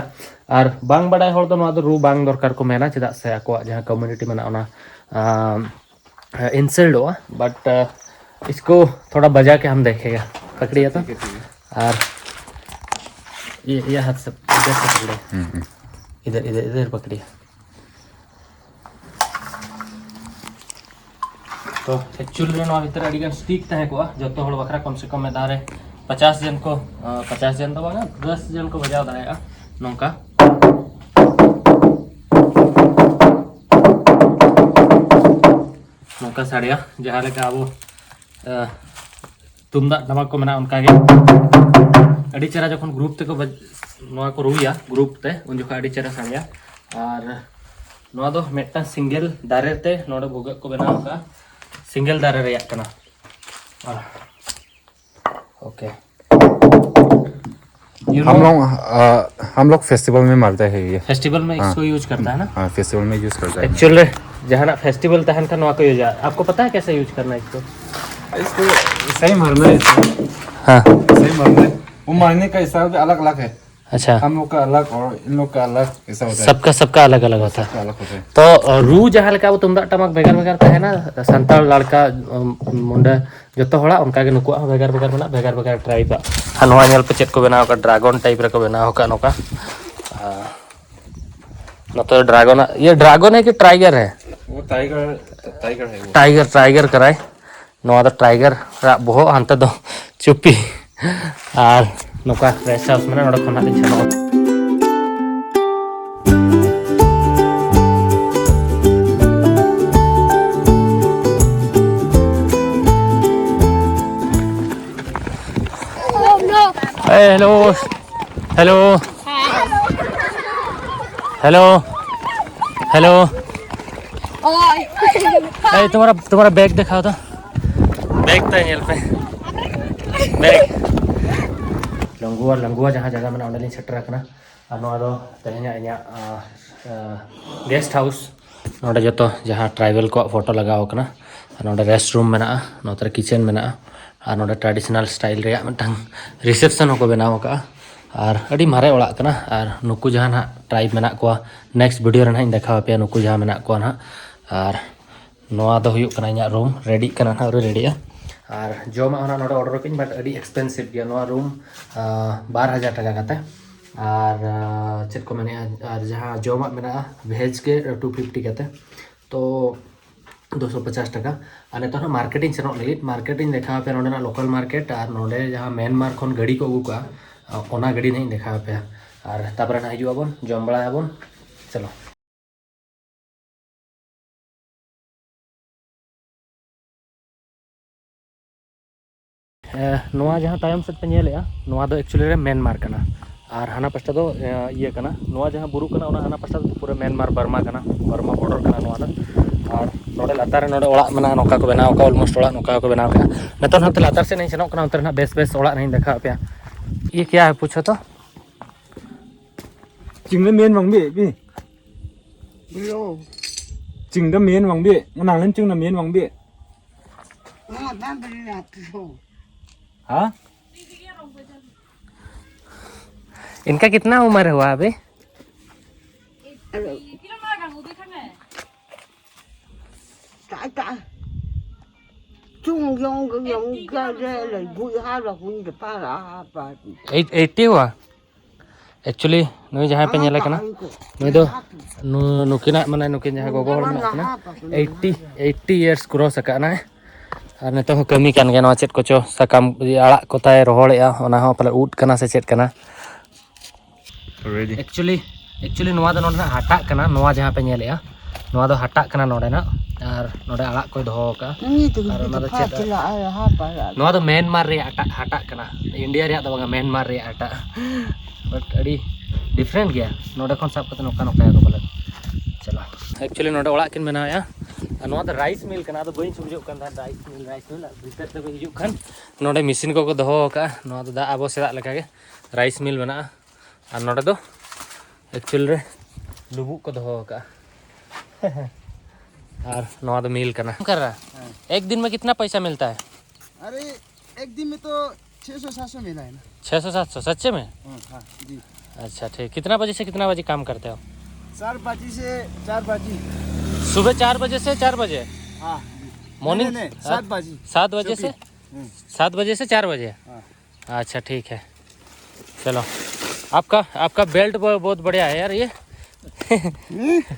ᱟᱨ ᱵᱟᱝ ᱵᱟᱲᱟᱭ ᱦᱚᱲ ᱫᱚ ᱱᱚᱣᱟ ᱫᱚ ᱨᱩ ᱵᱟᱝ ᱫᱚᱨᱠᱟᱨ ᱠᱚ ᱢᱮᱱᱟ, ᱪᱮᱫᱟᱜ ᱥᱮ ᱟᱠᱚᱣᱟᱜ ᱡᱟᱦᱟᱸ ᱠᱚᱢᱤᱭᱩᱱᱤᱴᱤ ᱢᱮᱱᱟᱜᱼᱟ, ᱚᱱᱟ, ᱟᱸ, इंसल्ट होगा। बट इसको थोड़ा बजा के हम देखेगा। पकड़िए तो। ठीक है, ठीक है। और ये ये हाथ से, इधर से पकड़ो। हम्म, हम्म। इधर इधर इधर पकड़िए। ᱛᱚ ᱮᱠᱪᱩᱭᱮᱞ ᱨᱮ ᱱᱚᱣᱟ ᱵᱷᱤᱛᱨᱤ ᱨᱮ ᱟᱹᱰᱤ ᱜᱟᱱ ᱥᱴᱤᱠ ᱛᱟᱦᱮᱸ ᱠᱚᱜᱼᱟ, ᱡᱚᱛᱚ ᱦᱚᱲ ᱵᱟᱠᱷᱨᱟ ᱠᱚᱢ ᱥᱮ ᱠᱚᱢ ᱢᱤᱫ ᱫᱷᱟᱣ ᱨᱮ ᱯᱚᱪᱟᱥ ᱡᱚᱱ ᱠᱚ, ᱟᱸ, ᱯᱚᱪᱟᱥ ᱡᱚᱱ ᱫᱚ ᱵᱟᱝᱟ, ᱫᱚᱥ ᱡᱚᱱ ᱠᱚ ᱵᱟᱡᱟᱣ ᱫᱟᱲᱮᱭᱟᱜᱼᱟ ᱱᱚᱝᱠᱟ᱾ ᱱᱚᱝᱠᱟ ᱥᱟᱰᱮᱭᱟ, ᱡᱟᱦᱟᱸ ᱞᱮᱠᱟ ᱟᱵᱚ, ᱟᱸ, ᱛᱩᱢᱫᱟᱜ ᱴᱟᱢᱟᱠ ᱠᱚ ᱢᱮᱱᱟᱜᱼᱟ, ᱚᱱᱠᱟ ᱜᱮ ᱟᱹᱰᱤ ᱪᱮᱦᱨᱟ ᱡᱚᱠᱷᱚᱱ ᱜᱨᱩᱯ ᱛᱮᱠᱚ ᱵᱟᱡ-, ᱱᱚᱣᱟ ᱠᱚ ᱨᱩᱭᱟ ᱜᱨᱩᱯ ᱛᱮ, ᱩᱱ ᱡᱚᱠᱷᱚᱱ ᱟᱹᱰᱤ ᱪᱮᱦᱨᱟ ᱥᱟᱰᱮᱭᱟ᱾ ᱟᱨ ᱱᱚᱣᱟ ᱫᱚ ᱢᱤᱫᱴᱟᱝ ᱥᱤᱝᱜᱮᱞ ᱫᱟᱨᱮ ᱛᱮ ᱱᱚᱰᱮ ᱵᱷᱩᱜᱟᱹᱜ ᱠᱚ ᱵᱮᱱᱟᱣ ᱟᱠᱟᱫᱼᱟ, ᱥᱤᱝᱜᱮᱞ ᱫᱟᱨᱮ ᱨᱮᱭᱟᱜ ᱠᱟᱱᱟ᱾ ᱳᱠᱮ, हम लोग, आ, हम लोग फेस्टिवल में मारते हैं ये। फेस्टिवल में इसको यूज करता है ना? हाँ, फेस्टिवल में यूज करता है। एक्चुअल ᱨᱮ ᱡᱟᱦᱟᱱᱟᱜ ᱯᱷᱮᱥᱴᱤᱵᱷᱮᱞ ᱛᱟᱦᱮᱱ ᱠᱷᱟᱱ ᱱᱚᱣᱟ ᱠᱚ यूज। आपको पता है कैसे यूज करना है इसको? इसको सही मारना है इसको। हाँ। सही मारना है। वो मारने का हिसाब भी अलग अलग है। अच्छा। हम लोग का अलग और इन लोग का अलग, ऐसा होता है। सबका सबका अलग अलग होता है। सबका अलग होता है। ᱛᱚ ᱨᱩ ᱡᱟᱦᱟᱸ ᱞᱮᱠᱟ ᱟᱵᱚ ᱛᱩᱢᱫᱟᱜ ᱴᱟᱢᱟᱠ ᱵᱷᱮᱜᱟᱨ ᱵᱷᱮᱜᱟᱨ ᱛᱟᱦᱮᱱᱟ, ᱥᱟᱱᱛᱟᱲ ᱞᱟᱲᱠᱟ, ᱩᱢ, ᱢᱩᱱᱰᱟ, ᱡᱚᱛᱚ ᱦᱚᱲᱟᱜ ᱚᱱᱠᱟ ᱜᱮ ᱱᱩᱠᱩᱣᱟᱜ ᱦᱚᱸ ᱵᱷᱮᱜᱟᱨ ᱵᱷᱮᱜᱟᱨ ᱢᱮᱱᱟᱜᱼᱟ, ᱵᱷᱮᱜᱟᱨ ᱵᱷᱮᱜᱟᱨ ᱴᱨᱟᱭᱤᱯ ᱟᱜ᱾ ᱟᱨ ᱱᱚᱣᱟ ᱧᱮᱞ ᱯᱮ ᱪᱮᱫ ᱠᱚ ᱵᱮᱱᱟᱣ ᱟᱠᱟᱫ, ᱰᱨᱟᱜᱚᱱ ᱴᱟᱭᱤᱯ ᱨᱮᱠᱚ ᱵᱮᱱᱟᱣ ᱟᱠᱟᱫ ᱱᱚᱝᱠᱟ᱾ ᱟᱨ ᱱᱚᱛᱮ ᱫᱚ ᱰᱨᱟᱜᱚᱱ ᱟᱜ, ᱤᱭᱟᱹ ᱰᱨᱟᱜᱚᱱ ᱦᱮ ᱠᱤ ᱴᱟᱭᱜᱟᱨ ᱦᱮ? वो टाइगर, टाइगर है वो। ᱴᱟᱭᱜᱟᱨ, ᱴᱟᱭᱜᱟᱨ ᱠᱟᱱᱟᱭ᱾ ᱱᱚᱣᱟ ᱫᱚ ᱴᱟᱭᱜᱟᱨ ᱟᱜ ᱵᱚᱦᱚᱜ, ᱦᱟᱱᱛᱮ ᱫᱚ ᱪᱩᱯᱤ᱾ ᱟᱨ ᱱᱚᱝᱠᱟ ᱨᱮᱥᱴ ᱦᱟᱣᱩᱥ ᱢᱮᱱᱟᱜᱼᱟ, ᱱᱚᱰᱮ ᱠᱷᱚᱱ ᱦᱟᱸᱜ ᱞᱤᱧ ᱥᱮᱱᱚᱜᱼᱟ᱾ ए, हेलो। हेलो। हेलो। हेलो। ए, तुम्हारा तुम्हारा बैग दिखाओ तो। बैग तो है, हेल्प है। बैग। लंगुआ, लंगुआ जहाँ जगह मैंने ऑनलाइन सेट रखना। ᱟᱨ ᱱᱚᱣᱟ ᱫᱚ ᱛᱮᱦᱮᱧᱟᱜ ᱤᱧᱟᱹᱜ ᱜᱮᱥᱴ ᱦᱟᱣᱩᱥ᱾ ᱱᱚᱰᱮ ᱡᱚᱛᱚ ᱡᱟᱦᱟᱸ ᱴᱨᱟᱭᱵᱮᱞ ᱠᱚᱣᱟᱜ ᱯᱷᱳᱴᱳ ᱞᱟᱜᱟᱣ ᱟᱠᱟᱱᱟ᱾ ᱟᱨ ᱱᱚᱰᱮ ᱨᱮᱥᱴ ᱨᱩᱢ ᱢᱮᱱᱟᱜᱼᱟ, ᱱᱚᱛᱮ ᱨᱮ ᱠᱤᱪᱮᱱ ᱢᱮᱱᱟᱜᱼᱟ, ᱟᱨ ᱱᱚᱰᱮ ᱴᱨᱟᱰᱤᱥᱚᱱᱟᱞ ᱥᱴᱟᱭᱤᱞ ᱨᱮᱭᱟᱜ ᱢᱤᱫᱴᱟᱝ ᱨᱤᱥᱮᱯᱥᱚᱱ ᱦᱚᱸᱠᱚ ᱵᱮᱱᱟᱣ ᱟᱠᱟᱫᱼᱟ᱾ ᱟᱨ ᱟᱹᱰᱤ ᱢᱟᱨᱮ ᱚᱲᱟᱜ ᱠᱟᱱᱟ᱾ ᱟᱨ ᱱᱩᱠᱩ ᱡᱟᱦᱟᱸ ᱱᱟᱦᱟᱜ ᱴᱨᱟᱭᱤᱵᱽ ᱢᱮᱱᱟᱜ ᱠᱚᱣᱟ, ᱱᱮᱠᱥᱴ ᱵᱷᱤᱰᱤᱭᱳ ᱨᱮ ᱱᱟᱦᱟᱜ ᱤᱧ ᱫᱮᱠᱷᱟᱣ ᱟᱯᱮᱭᱟ ᱱᱩᱠᱩ ᱡᱟᱦᱟᱸ ᱢᱮᱱᱟᱜ ᱠᱚᱣᱟ ᱱᱟᱦᱟᱜ᱾ ᱟᱨ ᱱᱚᱣᱟ ᱫᱚ ᱦᱩᱭᱩᱜ ᱠᱟᱱᱟ ᱤᱧᱟᱹᱜ ᱨᱩᱢ, ᱨᱮᱰᱤᱜ ᱠᱟᱱᱟ ᱱᱟᱦᱟᱜ, ᱟᱹᱣᱨᱤ ᱨᱮᱰᱤᱜᱼᱟ᱾ ᱟᱨ ᱡᱚᱢᱟᱜ ᱦᱚᱸ ᱱᱟᱦᱟᱜ ᱱᱚᱰᱮ ᱚᱰᱟᱨ ᱟᱠᱟᱫᱟᱹᱧ, ᱵᱟᱴ ᱟᱹᱰᱤ ᱮᱠᱥᱯᱮᱱᱥᱤᱵᱷ ᱜᱮᱭᱟ ᱱᱚᱣᱟ ᱨᱩᱢ, ᱵᱟᱨ ᱦᱟᱡᱟᱨ ᱴᱟᱠᱟ ᱠᱟᱛᱮ᱾ ᱟᱨ ᱟᱨ ᱪᱮᱫ ᱠᱚ ᱢᱮᱱᱮᱜᱼᱟ, ᱟᱨ ᱡᱟᱦᱟᱸ ᱡᱚᱢᱟᱜ ᱢᱮᱱᱟᱜᱼᱟ ᱵᱷᱮᱡᱽ ᱜᱮ ᱴᱩ ᱯᱷᱤᱯᱴᱤ ᱠᱟᱛᱮ, ᱛᱚ ᱫᱩᱥᱚ ᱯᱚᱪᱟᱥ ᱴᱟᱠᱟ᱾ ᱟᱨ ᱱᱤᱛᱚᱜ ᱦᱟᱸᱜ ᱢᱟᱨᱠᱮᱴ ᱤᱧ ᱥᱮᱱᱚᱜ ᱞᱟᱹᱜᱤᱫ, ᱢᱟᱨᱠᱮᱴ ᱤᱧ ᱫᱮᱠᱷᱟᱣ ᱟᱯᱮᱭᱟ ᱱᱚᱰᱮᱱᱟᱜ ᱞᱳᱠᱟᱞ ᱢᱟᱨᱠᱮᱴ, ᱟᱨ ᱱᱚᱰᱮ ᱡᱟᱦᱟᱸ ᱢᱮᱱᱢᱟᱨ ᱠᱷᱚᱱ ᱜᱟᱹᱰᱤ ᱠᱚ ᱟᱹᱜᱩ ᱠᱟᱜᱼᱟ, ᱚᱱᱟ ᱜᱟᱹᱰᱤ ᱱᱟᱦᱟᱜ ᱤᱧ ᱫᱮᱠᱷᱟᱣ ᱟᱯᱮᱭᱟ᱾ ᱟᱨ ᱛᱟᱨᱯᱚᱨᱮ ᱱᱟᱦᱟᱜ ᱦᱤᱡᱩᱜ ᱟᱵᱚᱱ, ᱡᱚᱢ ᱵᱟᱲᱟᱭᱟᱵᱚᱱ, ᱪᱚᱞᱚ᱾ ᱮ, ᱱᱚᱣᱟ ᱡᱟᱦᱟᱸ ᱛᱟᱭᱚᱢ ᱥᱮᱫ ᱯᱮ ᱧᱮᱞᱮᱜᱼᱟ, ᱱᱚᱣᱟ ᱫᱚ ᱮᱠᱪᱩᱭᱮᱞᱤ ᱨᱮ ᱢᱮᱱᱢᱟᱨ ᱠᱟᱱᱟ᱾ ᱟᱨ ᱦᱟᱱᱟ ᱯᱟᱥᱴᱟ ᱫᱚ, ᱮ, ᱤᱭᱟᱹ ᱠᱟᱱᱟ᱾ ᱱᱚᱣᱟ ᱡᱟᱦᱟᱸ ᱵᱩᱨᱩ ᱠᱟᱱᱟ, ᱚᱱᱟ ᱦᱟᱱᱟ ᱯᱟᱥᱴᱟ ᱫᱚ ᱯᱩᱨᱟᱹ ᱢᱮᱱᱢᱟᱨ, ᱵᱟᱨᱢᱟ ᱠᱟᱱᱟ, ᱵᱟᱨᱢᱟ ᱵᱚᱰᱟᱨ ᱠᱟᱱᱟ ᱱᱚᱣᱟ ᱫᱚ᱾ ᱟᱨ ᱱᱚᱰᱮ ᱞᱟᱛᱟᱨ ᱨᱮ ᱱᱚᱰᱮ ᱚᱲᱟᱜ ᱢᱮᱱᱟᱜᱼᱟ, ᱱᱚᱝᱠᱟ ᱠᱚ ᱵᱮᱱᱟᱣ ᱟᱠᱟᱫᱼᱟ, ᱚᱞᱢᱳᱥᱴ ᱚᱲᱟᱜ ᱱᱚᱝᱠᱟ ᱠᱚ ᱵᱮᱱᱟᱣ ᱟᱠᱟᱫᱼᱟ᱾ ᱱᱤᱛᱚᱜ ᱱᱟᱛᱮ ᱞᱟᱛᱟᱨ ᱥᱮᱫ ᱤᱧ ᱥᱮᱱᱚᱜ ᱠᱟᱱᱟ, ᱚᱱᱛᱮ ᱨᱮ ᱱᱟᱦᱟᱜ ᱵᱮᱥ ᱵᱮᱥ ᱚᱲᱟᱜ ᱱᱟᱦᱟᱜ ᱤᱧ ᱫᱮᱠᱷᱟᱣ ᱟᱯᱮᱭᱟ᱾ ᱤᱭᱟᱹ ᱠᱮᱭᱟ ᱦᱮ ᱯᱩᱪᱷᱚ ᱛᱚ᱾ ᱪᱤᱝᱜᱟ ᱢᱮᱱ ᱵᱟᱝ ᱵᱤ, ᱵᱤ? ᱵᱤᱞᱳ᱾ ᱪᱤᱝᱜᱟ ᱢᱮᱱ ᱵᱟᱝ ᱵᱤ? ᱚᱱᱟ ᱞᱮᱱ ᱪᱤᱝᱜᱟ ᱢᱮᱱ ᱵᱟᱝ ᱵᱤ? ᱦᱮᱸ? इनका कितना उम्र हुआ अभी? Chung yong yong ga le gui ha la hun de pa la ha pa. Eight, eighty हुआ? एक्चुअली ᱱᱩᱭ ᱡᱟᱦᱟᱸᱭ ᱯᱮ ᱧᱮᱞᱮ ᱠᱟᱱᱟ, ᱱᱩᱭ ᱫᱚ ᱱᱩ-, ᱱᱩᱠᱤᱱᱟᱜ, ᱢᱟᱱᱮ ᱱᱩᱠᱤᱱ ᱡᱟᱦᱟᱸ ᱜᱚᱜᱚ ᱦᱚᱲ ᱢᱮᱱᱟᱜ ᱠᱤᱱᱟ, ᱮᱭᱤᱴᱴᱤ, ᱮᱭᱤᱴᱴᱤ ᱤᱭᱟᱨᱥ ᱠᱨᱚᱥ ᱟᱠᱟᱫ ᱱᱟᱭ᱾ ᱟᱨ ᱱᱤᱛᱚᱜ ᱦᱚᱸ ᱠᱟᱹᱢᱤ ᱠᱟᱱ ᱜᱮᱭᱟ᱾ ᱱᱚᱣᱟ ᱪᱮᱫ ᱠᱚᱪᱚ ᱥᱟᱠᱟᱢ ᱟᱲᱟᱜ ᱠᱚᱛᱟᱭ ᱨᱚᱦᱚᱲᱮᱜᱼᱟ, ᱚᱱᱟ ᱦᱚᱸ ᱯᱟᱞᱮ ᱩᱫ ᱠᱟᱱᱟ ᱥᱮ ᱪᱮᱫ ᱠᱟᱱᱟ᱾ ᱮᱠᱪᱩᱭᱮᱞᱤ, ᱮᱠᱪᱩᱭᱮᱞᱤ ᱱᱚᱣᱟ ᱫᱚ ᱱᱚᱰᱮᱱᱟᱜ ᱦᱟᱴᱟᱜ ᱠᱟᱱᱟ, ᱱᱚᱣᱟ ᱡᱟᱦᱟᱸ ᱯᱮ ᱧᱮᱞᱮᱜᱼᱟ, ᱱᱚᱣᱟ ᱫᱚ ᱦᱟᱴᱟᱜ ᱠᱟᱱᱟ ᱱᱚᱰᱮᱱᱟᱜ᱾ ᱟᱨ ᱱᱚᱰᱮ ᱟᱲᱟᱜ ᱠᱚᱭ ᱫᱚᱦᱚ ᱟᱠᱟᱫᱼᱟ᱾ ᱟᱨ ᱚᱱᱟ ᱫᱚ ᱪᱮᱫ? ᱱᱚᱣᱟ ᱫᱚ ᱢᱮᱱᱢᱟᱨ ᱨᱮᱭᱟᱜ ᱦᱟᱴᱟᱜ, ᱦᱟᱴᱟᱜ ᱠᱟᱱᱟ, ᱤᱱᱰᱤᱭᱟ ᱨᱮᱭᱟᱜ ᱫᱚ ᱵᱟᱝᱟ, ᱢᱮᱱᱢᱟᱨ ᱨᱮᱭᱟᱜ ᱦᱟᱴᱟᱜ᱾ ᱵᱟᱴ ᱟᱹᱰᱤ ᱰᱤᱯᱷᱟᱨᱮᱱᱴ ᱜᱮᱭᱟ, ᱱᱚᱰᱮ ᱠᱷᱚᱱ ᱥᱟᱵ ᱠᱟᱛᱮ ᱱᱚᱝᱠᱟ ᱱᱚᱝᱠᱟᱭᱟᱠᱚ ᱵᱚᱞᱮ᱾ ᱪᱟᱞᱟᱜ, ᱮᱠᱪᱩᱭᱮᱞᱤ ᱱᱚᱰᱮ ᱚᱲᱟᱜ ᱠᱤᱱ ᱵᱮᱱᱟᱣᱮᱫᱼᱟ᱾ ᱟᱨ ᱱᱚᱣᱟ ᱫᱚ ᱨᱟᱭᱤᱥ ᱢᱤᱞ ᱠᱟᱱᱟ, ᱟᱫᱚ ᱵᱟᱹᱧ ᱥᱚᱢᱡᱷᱚᱜ ᱠᱟᱱ ᱛᱟᱦᱮᱸᱫ ᱨᱟᱭᱤᱥ ᱢᱤᱞ, ᱨᱟᱭᱤᱥ ᱢᱤᱞ᱾ ᱟᱨ ᱵᱷᱤᱛᱟᱹᱨ ᱛᱮᱵᱚ ᱦᱤᱡᱩᱜ ᱠᱷᱟᱱ ᱱᱚᱰᱮ ᱢᱮᱥᱤᱱ ᱠᱚᱠᱚ ᱫᱚᱦᱚ ᱟᱠᱟᱫᱼᱟ, ᱱᱚᱣᱟ ᱫᱚ ᱫᱟᱜ ᱟᱵᱚ ᱥᱮᱫᱟᱜ ᱞᱮᱠᱟᱜᱮ᱾ ᱨᱟᱭᱤᱥ ᱢᱤᱞ ᱢᱮᱱᱟᱜᱼᱟ᱾ ᱟᱨ ᱱᱚᱰᱮ ᱫᱚ ᱮᱠᱪᱩᱭᱮᱞ ᱨᱮ ᱞᱩᱵᱩᱜ ᱠᱚ ᱫᱚᱦᱚ ᱟᱠᱟᱫᱼᱟ᱾ ᱟᱨ ᱱᱚᱣᱟ ᱫᱚ ᱢᱤᱞ ᱠᱟᱱᱟ᱾ ᱠᱟᱨᱟ, ᱦᱮᱸ᱾ ᱮᱠ ᱫᱤᱱ ᱢᱮ ᱠᱤᱛᱱᱟ ᱯᱚᱭᱥᱟ ᱢᱤᱞᱛᱟ ᱦᱟᱭ? ᱟᱨᱮ, ᱮᱠ ᱫᱤᱱ ᱢᱮ ᱛᱚ ᱪᱷᱮ ᱥᱚ ᱥᱟᱛ ᱥᱚ ᱢᱤᱞᱟ ᱦᱟᱭ ᱱᱟ᱾ ᱪᱷᱮ ᱥᱚ ᱥᱟᱛ ᱥᱚ, ᱥᱟᱪᱮ ᱢᱮ? ᱦᱮᱸ, ᱦᱮᱸ, ᱡᱤ᱾ ᱟᱪᱪᱷᱟ, ᱴᱷᱤᱠ। ᱠᱤᱛᱱᱟ ᱵᱟᱡᱮ ᱥᱮ ᱠᱤᱛᱱᱟ ᱵᱟᱡᱮ ᱠᱟᱢ ᱠᱟᱨᱛᱮ ᱦᱳ? ᱪᱟᱨ ᱵᱟᱡᱮ ᱥᱮ ᱪᱟᱨ ᱵᱟᱡᱮ᱾ ᱥᱩᱵᱮ ᱪᱟᱨ ᱵᱟᱡᱮ ᱥᱮ ᱪᱟᱨ ᱵᱟᱡᱮ? ᱦᱮᱸ, ᱡᱤ᱾ ᱢᱚᱨᱱᱤᱝ? ᱱᱮ, ᱱᱮ, ᱥᱟᱛ ᱵᱟᱡᱮ। ᱥᱟᱛ ᱵᱟᱡᱮ ᱥᱮ? ᱦᱩᱸ। ᱥᱟᱛ ᱵᱟᱡᱮ ᱥᱮ ᱪᱟᱨ ᱵᱟᱡᱮ? ᱦᱮᱸ। अच्छा, ठीक है, चलो। आपका, आपका बेल्ट बहुत, बहुत बढ़िया है यार, ये।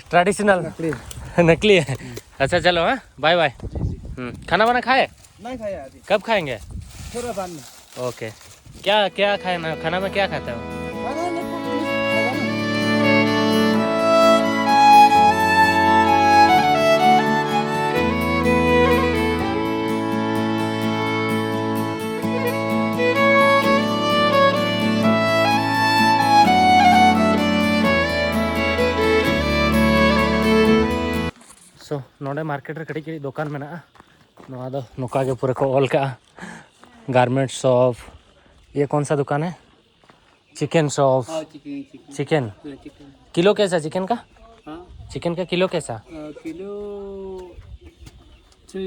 ट्रेडिशनल। नकली। नकली है। अच्छा, चलो, हाँ, बाय बाय। हम्म, खाना वाना खाए? नहीं खाया अभी। कब खाएंगे? थोड़ा बाद में। ओके। क्या, क्या खाए ना, खाना में क्या खाते हो? खाना में कुछ नहीं खाएगा ना। So, ᱱᱚᱰᱮ ᱢᱟᱨᱠᱮᱴ ᱨᱮ ᱠᱟᱹᱴᱤᱡ ᱠᱟᱹᱴᱤᱡ ᱫᱚᱠᱟᱱ ᱢᱮᱱᱟᱜᱼᱟ᱾ ᱱᱚᱣᱟ ᱫᱚ ᱱᱚᱝᱠᱟ ᱜᱮ ᱯᱩᱨᱟᱹ ᱠᱚ ᱚᱞ ᱠᱟᱜᱼᱟ, गारमेंट्स शॉप। ये कौन सा दुकान है? Chicken shop. हाँ, चिकन, चिकन। चिकन। हाँ, चिकन। किलो कैसा चिकन का? हाँ। चिकन का किलो कैसा? अ, kilo three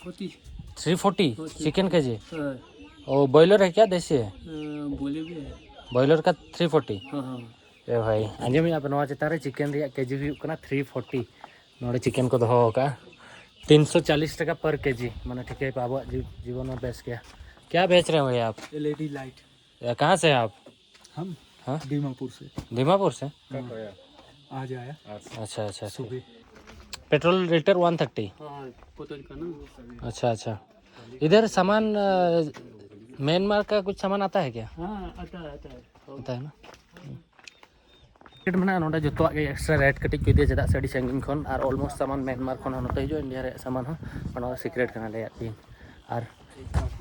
forty. Three forty? हाँ, थ्री चिकन के जी? हाँ। ओ, बॉयलर है क्या, देसी है? अ, बॉयलर भी है। बॉयलर का थ्री फोर्टी? हाँ, हाँ। ए भाई, ᱟᱸᱡᱚᱢᱮᱫᱼᱟ ᱯᱮ, ᱱᱚᱣᱟ ᱪᱮᱛᱟᱱ ᱨᱮ ᱪᱤᱠᱮᱱ ᱨᱮᱭᱟᱜ ᱠᱮᱡᱤ ᱦᱩᱭᱩᱜ ᱠᱟᱱᱟ ᱛᱷᱨᱤ ᱯᱷᱳᱨᱴᱤ᱾ ᱱᱚᱰᱮ ᱪᱤᱠᱮᱱ ᱠᱚ ᱫᱚᱦᱚ ᱟᱠᱟᱫᱼᱟ, ᱛᱤᱱᱥᱚ ᱪᱟᱞᱤᱥ ᱴᱟᱠᱟ ᱯᱟᱨ ᱠᱮᱡᱤ, ᱢᱟᱱᱮ ᱴᱷᱤᱠ ᱜᱮᱭᱟ, ᱟᱵᱚᱣᱟᱜ ᱡᱤ-, ᱡᱤᱵᱚᱱ ᱢᱟ ᱵᱮᱥ ᱜᱮᱭᱟ᱾ क्या बेच रहे हो भैया आप? LED light. या, कहाँ से हैं आप? हम हाँ? दीमापुर से। दीमापुर से? हाँ। आज आया अच्छा, अच्छा, अच्छा। सुबह। Petrol litre one thirty? हाँ, बोतल का ना। अच्छा, अच्छा। इधर सामान, अ, म्यांमार का कुछ सामान आता है क्या? हाँ, आता है, आता है। आता है ना? रेट ᱢᱮᱱᱟᱜᱼᱟ ᱱᱚᱰᱮ, ᱡᱚᱛᱚᱣᱟᱜ ᱜᱮ ᱮᱠᱥᱴᱨᱟ ᱨᱮᱴ ᱠᱟᱹᱴᱤᱡ ᱠᱚ ᱤᱫᱤᱭᱟ, ᱪᱮᱫᱟᱜ ᱥᱮ ᱟᱹᱰᱤ ᱥᱟᱺᱜᱤᱧ ᱠᱷᱚᱱ, ᱟᱨ ᱚᱞᱢᱳᱥᱴ ᱥᱟᱢᱟᱱ ᱢᱮᱱᱢᱟᱨ ᱠᱷᱚᱱ ᱦᱚᱸ ᱱᱚᱛᱮ ᱦᱤᱡᱩᱜᱼᱟ, ᱤᱱᱰᱤᱭᱟ ᱨᱮᱭᱟᱜ ᱥᱟᱢᱟᱱ ᱦᱚᱸ᱾ ᱚᱱᱟ ᱫᱚ ᱥᱤᱠᱨᱮᱴ ᱠᱟᱱᱟ, ᱞᱟᱹᱭᱟᱫ ᱯᱮᱭᱟᱹᱧ᱾ ᱟᱨ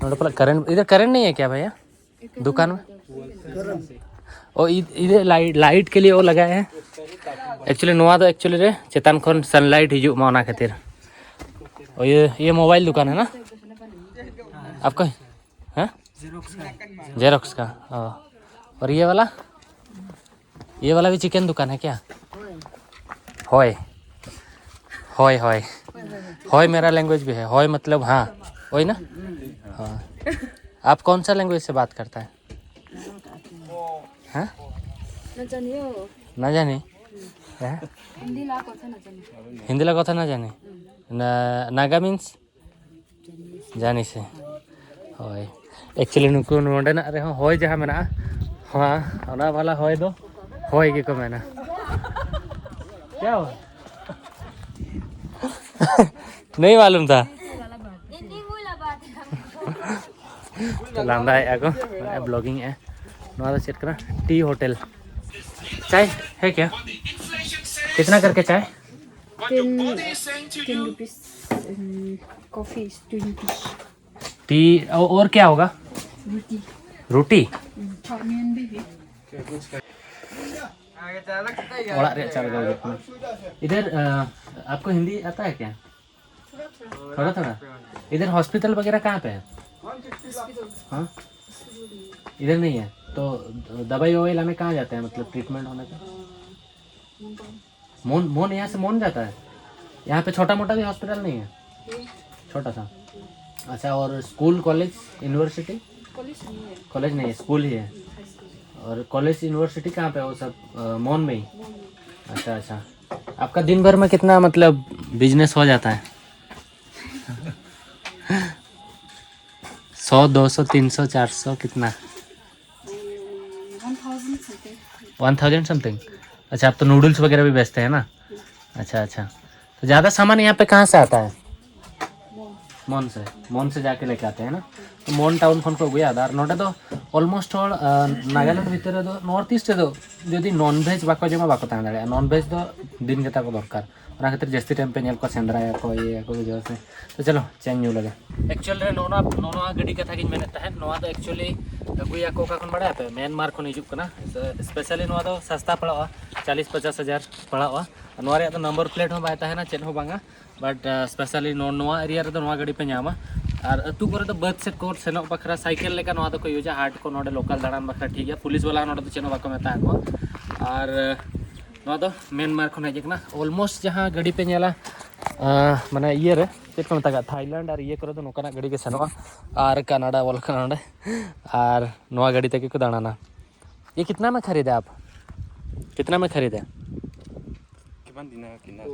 ᱱᱚᱰᱮ ᱯᱟᱞᱮ ᱠᱟᱨᱮᱱᱴ, ᱤᱫᱷᱟᱨ ᱠᱟᱨᱮᱱᱴ ᱱᱟᱦᱤ ᱦᱟᱭ ᱠᱭᱟ ᱵᱷᱟᱭᱭᱟ? ᱫᱩᱠᱟᱱ ᱢᱮ? ᱚ, ᱤ-, ᱤᱫᱷᱟᱨ ᱞᱟᱭᱤᱴ, ᱞᱟᱭᱤᱴ ᱠᱮ ᱞᱤᱭᱮ ᱣᱳ ᱞᱟᱜᱟᱭᱮ ᱦᱮᱸ᱾ ᱮᱠᱪᱩᱭᱮᱞᱤ ᱱᱚᱣᱟ ᱫᱚ ᱮᱠᱪᱩᱭᱮᱞᱤ ᱨᱮ ᱪᱮᱛᱟᱱ ᱠᱷᱚᱱ ᱥᱟᱱᱞᱟᱭᱤᱴ ᱦᱤᱡᱩᱜ ᱢᱟ, ᱚᱱᱟ ᱠᱷᱟᱹᱛᱤᱨ᱾ ᱚ, ᱤᱭᱟᱹ, ᱤᱭᱟᱹ ᱢᱳᱵᱟᱭᱤᱞ ᱫᱩᱠᱟᱱ ᱦᱮ ᱱᱟ? ᱟᱯᱠᱟ, ᱦᱮᱸ? जेरोक्स का। ओ, और ये वाला? ये वाला भी चिकन दुकान है क्या? होय। होय, होय। होय मेरा लैंग्वेज भी है। होय मतलब हाँ। होय ना? हाँ। आप कौन सा लैंग्वेज से बात करता है? हाँ? না জানিও। না জানি। হ্যাঁ? হিন্দি লা কথা না জানি। হিন্দি লা কথা না জানি। না, নাগা মিন্স? জানিসে। ᱦᱳᱭ, ᱮᱠᱪᱩᱭᱮᱞᱤ ᱱᱩᱠᱩ ᱱᱚᱰᱮᱱᱟᱜ ᱨᱮᱦᱚᱸ ᱦᱚᱭ ᱡᱟᱦᱟᱸ ᱢᱮᱱᱟᱜᱼᱟ, ᱦᱚᱸ, ᱚᱱᱟ ᱵᱟᱞᱟ ᱦᱚᱭ ᱫᱚ ᱦᱚᱭ ᱜᱮᱠᱚ ᱢᱮᱱᱟ᱾ क्या हुआ? नहीं मालूम था। ᱞᱟᱸᱫᱟᱭᱮᱫᱼᱟ ᱠᱚ, ᱵᱞᱚᱜᱤᱝ ᱮᱫᱼᱟ᱾ ᱱᱚᱣᱟ ᱫᱚ ᱪᱮᱫ ᱠᱟᱱᱟ? T hotel. चाय है क्या? कितना करके चाय? तीन, तीन रुपीस। Coffee twenty. टी और, और क्या होगा? रोटी। रोटी? हम्म, चाउमीन भी है। ᱚᱲᱟᱜ ᱨᱮᱭᱟᱜ ᱪᱟ ᱞᱟᱜᱟᱣ ᱦᱩᱭᱩᱜ ᱠᱟᱱᱟ। इधर अ, आपको हिंदी आता है क्या? थोड़ा थोड़ा। इधर हॉस्पिटल वगैरह कहाँ पे है? हाँ, इधर नहीं है। तो दवाई ववाई लाने कहाँ जाते हैं, मतलब ट्रीटमेंट होने का? मोन, मोन यहाँ से मोन जाता है? यहाँ पे छोटा मोटा भी हॉस्पिटल नहीं है? छोटा सा। अच्छा, और स्कूल, कॉलेज, यूनिवर्सिटी? कॉलेज नहीं है। कॉलेज नहीं है, स्कूल ही है। हाई स्कूल है। और कॉलेज, यूनिवर्सिटी कहाँ पे है वो सब? अ, मोन में ही? मोन में। अच्छा, अच्छा। आपका दिन भर में कितना, मतलब, बिजनेस हो जाता है? सौ, दो सौ, तीन सौ, चार सौ, कितना? One thousand something. One thousand something. अच्छा, आप तो नूडल्स वगैरह भी बेचते हैं ना? अच्छा, अच्छा। तो ज़्यादा सामान यहाँ पे कहाँ से आता है? मोन से। मोन से जाके लेके आते हैं ना। तो मोन टाउन ᱠᱷᱚᱱ ᱠᱚ ᱟᱹᱜᱩᱭᱟ। ᱟᱨ ᱱᱚᱰᱮ ᱫᱚ ᱚᱞᱢᱳᱥᱴ ᱦᱚᱲ, ᱟ, ᱱᱟᱜᱟᱞᱮᱱᱰ ᱵᱷᱤᱛᱤᱨ ᱨᱮᱫᱚ, ᱱᱚᱨᱛᱷ ᱤᱥᱴ ᱨᱮᱫᱚ ᱡᱩᱫᱤ ᱱᱚᱱ ᱵᱷᱮᱡᱽ ᱵᱟᱠᱚ ᱡᱚᱢᱟ, ᱵᱟᱠᱚ ᱛᱟᱦᱮᱸ ᱫᱟᱲᱮᱭᱟᱜᱼᱟ᱾ ᱱᱚᱱ ᱵᱷᱮᱡᱽ ᱫᱚ ᱫᱤᱱ ᱜᱮ ᱛᱟᱠᱚ ᱫᱚᱨᱠᱟᱨ᱾ ᱚᱱᱟ ᱠᱷᱟᱹᱛᱤᱨ ᱡᱟᱹᱥᱛᱤ ᱴᱟᱭᱤᱢ ᱯᱮ ᱧᱮᱞ ᱠᱚᱣᱟ, ᱥᱮᱸᱫᱽᱨᱟᱭᱟᱠᱚ, ᱤᱭᱟᱹᱭᱟᱠᱚ, ᱵᱩᱡᱷᱟᱹᱣ ᱥᱮ᱾ ᱛᱚ ᱪᱚᱞᱚ, ᱪᱟ ᱧᱩ ᱞᱮᱜᱮ᱾ ᱮᱠᱪᱩᱭᱮᱞ ᱨᱮ ᱱᱚᱜᱼᱚ ᱱᱚᱣᱟ, ᱱᱚᱜᱼᱚ ᱱᱚᱣᱟ ᱜᱟᱹᱰᱤ ᱠᱟᱛᱷᱟ ᱜᱤᱧ ᱢᱮᱱᱮᱫ ᱛᱟᱦᱮᱸᱫ᱾ ᱱᱚᱣᱟ ᱫᱚ ᱮᱠᱪᱩᱭᱮᱞᱤ ᱟᱹᱜᱩᱭᱟᱠᱚ ᱚᱠᱟ ᱠᱷᱚᱱ ᱵᱟᱲᱟᱭᱟᱯᱮ? ᱢᱟᱭᱟᱱᱢᱟᱨ ᱠᱷᱚᱱ ᱦᱤᱡᱩᱜ ᱠᱟᱱᱟ᱾ ᱥᱯᱮᱥᱟᱞᱤ ᱱᱚᱣᱟ ᱫᱚ ᱥᱟᱥᱛᱟ ᱯᱟᱲᱟᱜᱼᱟ, ᱪᱟᱞᱤᱥ ᱯᱚᱪᱟᱥ ᱦᱟᱡᱟᱨ ᱯᱟᱲᱟᱜᱼᱟ᱾ ᱱᱚᱣᱟ ᱨᱮᱭᱟᱜ ᱫᱚ ᱱᱟᱢᱵᱟᱨ ᱯᱞᱮᱴ ᱦᱚᱸ ᱵᱟᱭ ᱛᱟᱦᱮᱱᱟ, ᱪᱮᱫ ᱦᱚᱸ ᱵᱟᱝᱟ᱾ ᱵᱟᱴ ᱥᱯᱮᱥᱟᱞᱤ ᱱᱚᱣᱟ ᱮᱨᱤᱭᱟ ᱨᱮᱫᱚ ᱱᱚᱣᱟ ᱜᱟᱹᱰᱤ ᱯᱮ ᱧᱟᱢᱟ᱾ ᱟᱨ ᱟᱹᱛᱩ ᱠᱚᱨᱮ ᱫᱚ ᱵᱟᱹᱫᱽ ᱥᱮᱫ ᱠᱚ ᱥᱮᱱᱚᱜ ᱵᱟᱠᱷᱨᱟ ᱥᱟᱭᱠᱮᱞ ᱞᱮᱠᱟ ᱱᱚᱣᱟ ᱫᱚᱠᱚ ᱤᱭᱩᱡᱟ, ᱦᱟᱴ ᱠᱚ ᱱᱚᱰᱮ ᱞᱳᱠᱟᱞ ᱫᱟᱬᱟᱱ ᱵᱟᱠᱷᱨᱟ ᱴᱷᱤᱠ ᱜᱮᱭᱟ᱾ ᱯᱩᱞᱤᱥ ᱵᱟᱞᱟ ᱦᱚᱸ ᱱᱚᱰᱮ ᱫᱚ ᱪᱮᱫ ᱦᱚᱸ ᱵᱟᱠᱚ ᱢᱮᱛᱟ ᱠᱚᱣᱟ᱾ ᱟᱨ ᱱᱚᱣᱟ ᱫᱚ ᱢᱮᱱᱢᱟᱨ ᱠᱷᱚᱱ ᱦᱮᱡ ᱟᱠᱟᱱᱟ᱾ ᱚᱞᱢᱳᱥᱴ ᱡᱟᱦᱟᱸ ᱜᱟᱹᱰᱤ ᱯᱮ ᱧᱮᱞᱟ, ᱟᱸ, ᱢᱟᱱᱮ ᱤᱭᱟᱹ ᱨᱮ, ᱪᱮᱫ ᱠᱚ ᱢᱮᱛᱟᱜᱼᱟ, ᱛᱷᱟᱭᱞᱮᱱᱰ ᱟᱨ ᱤᱭᱟᱹ ᱠᱚᱨᱮ ᱫᱚ ᱱᱚᱝᱠᱟᱱᱟᱜ ᱜᱟᱹᱰᱤ ᱜᱮ ᱥᱮᱱᱚᱜᱼᱟ᱾ ᱟᱨ ᱠᱟᱱᱟᱰᱟ ᱚᱞ ᱠᱟᱱᱟ ᱱᱚᱰᱮ᱾ ᱟᱨ ᱱᱚᱣᱟ ᱜᱟᱹᱰᱤ ᱛᱮᱜᱮ ᱠᱚ ᱫᱟᱬᱟᱱᱟ᱾ ये कितना में खरीदा आप? कितना में खरीदा? Kiman dina kina.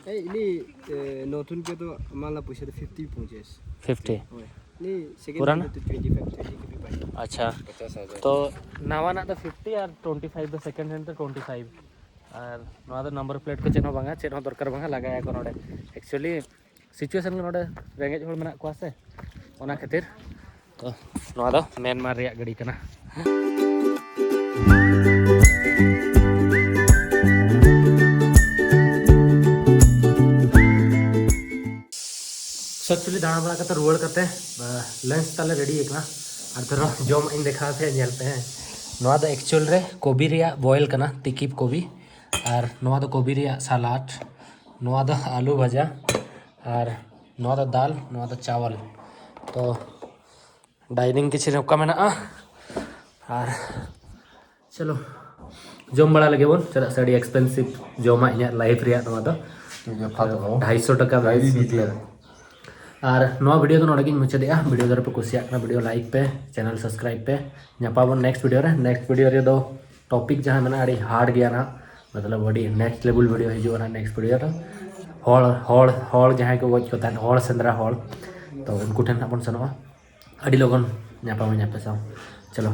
Eh, ini eh, notun ke to malah push ada fifty punches. Fifty. Oh, ini second पुराना? Hand to twenty five, thirty ke bhi pai. अच्छा, तो नवा ना तो फिफ्टी और ट्वेंटी फाइव तो सेकंड हैंड तो twenty five. ᱟᱨ ᱱᱚᱣᱟ ᱫᱚ ᱱᱟᱢᱵᱟᱨ ᱯᱞᱮᱴ ᱠᱚ ᱪᱮᱫ ᱦᱚᱸ ᱵᱟᱝᱟ, ᱪᱮᱫ ᱦᱚᱸ ᱫᱚᱨᱠᱟᱨ ᱵᱟᱝᱟ, ᱞᱟᱜᱟᱭᱟᱠᱚ ᱱᱚᱰᱮ᱾ ᱮᱠᱪᱩᱭᱮᱞᱤ ᱥᱤᱪᱩᱭᱮᱥᱚᱱ ᱜᱮ ᱱᱚᱰᱮ ᱨᱮᱸᱜᱮᱡ ᱦᱚᱲ ᱢᱮᱱᱟᱜ ᱠᱚᱣᱟ ᱥᱮ, ᱚᱱᱟ ᱠᱷᱟᱹᱛᱤᱨ᱾ ᱛᱚ ᱱᱚᱣᱟ ᱫᱚ ᱢᱮᱱᱢᱟᱨ ᱨᱮᱭᱟᱜ ᱜᱟᱹᱰᱤ ᱠᱟᱱᱟ᱾ ᱥᱚᱠᱪᱩᱞᱤ ᱫᱟᱬᱟ ᱵᱟᱲᱟ ᱠᱟᱛᱮ ᱨᱩᱣᱟᱹᱲ ᱠᱟᱛᱮ ᱞᱟᱧᱪ ᱛᱟᱞᱮ ᱨᱮᱰᱤ ᱟᱠᱟᱱᱟ᱾ ᱟᱨ ᱫᱷᱚᱨᱚ ᱡᱚᱢᱟᱜ ᱤᱧ ᱫᱮᱠᱷᱟᱣ ᱯᱮᱭᱟ, ᱧᱮᱞ ᱯᱮ ᱦᱮᱸ᱾ ᱱᱚᱣᱟ ᱫᱚ ᱮᱠᱪᱩᱭᱮᱞ ᱨᱮ ᱠᱚᱵᱤ ᱨᱮᱭᱟᱜ ᱵᱚᱭᱮᱞ ᱠᱟᱱᱟ, ᱛᱤᱠᱤ ᱠᱚᱵᱤ᱾ ᱟᱨ ᱱᱚᱣᱟ ᱫᱚ ᱠᱚᱵᱤ ᱨᱮᱭᱟᱜ ᱥᱟᱞᱟᱰ, ᱱᱚᱣᱟ ᱫᱚ ᱟᱞᱩ ᱵᱷᱟᱡᱟ, ᱟᱨ ᱱᱚᱣᱟ ᱫᱚ ᱫᱟᱞ, ᱱᱚᱣᱟ ᱫᱚ ᱪᱟᱣᱟᱞ᱾ ᱛᱚ ᱰᱟᱭᱱᱤᱝ ᱠᱤᱪᱷᱩ ᱱᱚᱝᱠᱟ ᱢᱮᱱᱟᱜᱼᱟ᱾ ᱟᱨ ᱪᱚᱞᱚ ᱡᱚᱢ ᱵᱟᱲᱟ ᱞᱮᱜᱮ ᱵᱚᱱ, ᱪᱮᱫᱟᱜ ᱥᱮ ᱟᱹᱰᱤ ᱮᱠᱥᱯᱮᱱᱥᱤᱵᱷ ᱡᱚᱢᱟᱜ ᱤᱧᱟᱹᱜ ᱞᱟᱭᱤᱯᱷ ᱨᱮᱭᱟᱜ ᱱᱚᱣᱟ ᱫᱚ᱾ ᱰᱷᱟᱭᱥᱚ ᱴᱟᱠᱟ ᱟᱨ ᱱᱚᱣᱟ ᱵᱷᱤᱰᱤᱭᱳ ᱫᱚ ᱱᱚᱰᱮ ᱜᱤᱧ ᱢᱩᱪᱟᱹᱫᱮᱜᱼᱟ᱾ ᱵᱷᱤᱰᱤᱭᱳ ᱡᱩᱫᱤ ᱯᱮ ᱠᱩᱥᱤᱭᱟᱜ ᱠᱟᱱᱟ, ᱵᱷᱤᱰᱤᱭᱳ ᱞᱟᱭᱤᱠ ᱯᱮ, ᱪᱮᱱᱮᱞ ᱥᱟᱵᱥᱠᱨᱟᱭᱤᱵ ᱯᱮ᱾ ᱧᱟᱯᱟᱢ ᱟᱵᱚᱱ ᱱᱮᱠᱥᱴ ᱵᱷᱤᱰᱤᱭᱳ ᱨᱮ᱾ ᱱᱮᱠᱥᱴ ᱵᱷᱤᱰᱤᱭᱳ ᱨᱮᱫᱚ ᱴᱚᱯᱤᱠ ᱡᱟᱦᱟᱸ ᱢᱮᱱᱟᱜᱼᱟ ᱟᱹᱰᱤ ᱦᱟᱨᱰ ᱜᱮᱭᱟ ᱱᱟᱦᱟᱜ, ᱢᱚᱛᱞᱚᱵ ᱟᱹᱰᱤ ᱱᱮᱠᱥᱴ ᱞᱮᱵᱮᱞ ᱵᱷᱤᱰᱤᱭᱳ ᱦᱤᱡᱩᱜᱼᱟ ᱱᱟᱦᱟᱜ ᱱᱮᱠᱥᱴ ᱵᱷᱤᱰᱤᱭᱳ ᱨᱮ᱾ ᱦᱚᱲ ᱦᱚᱲ ᱦᱚᱲ ᱡᱟᱦᱟᱸᱭ ᱠᱚ ᱜᱚᱡ ᱠᱚ ᱛᱟᱦᱮᱸᱫ, ᱦᱚᱲ ᱥᱮᱸᱫᱽᱨᱟ ᱦᱚᱲ, ᱛᱚ ᱩᱱᱠᱩ ᱴᱷᱮᱱ ᱱᱟᱦᱟᱜ ᱵᱚᱱ ᱥᱮᱱᱚᱜᱼᱟ᱾ ᱟᱹᱰᱤ ᱞᱚᱜᱚᱱ ᱧᱟᱯᱟᱢ ᱟᱹᱧ ᱟᱯᱮ ᱥᱟᱶ᱾ ᱪᱚᱞᱚ᱾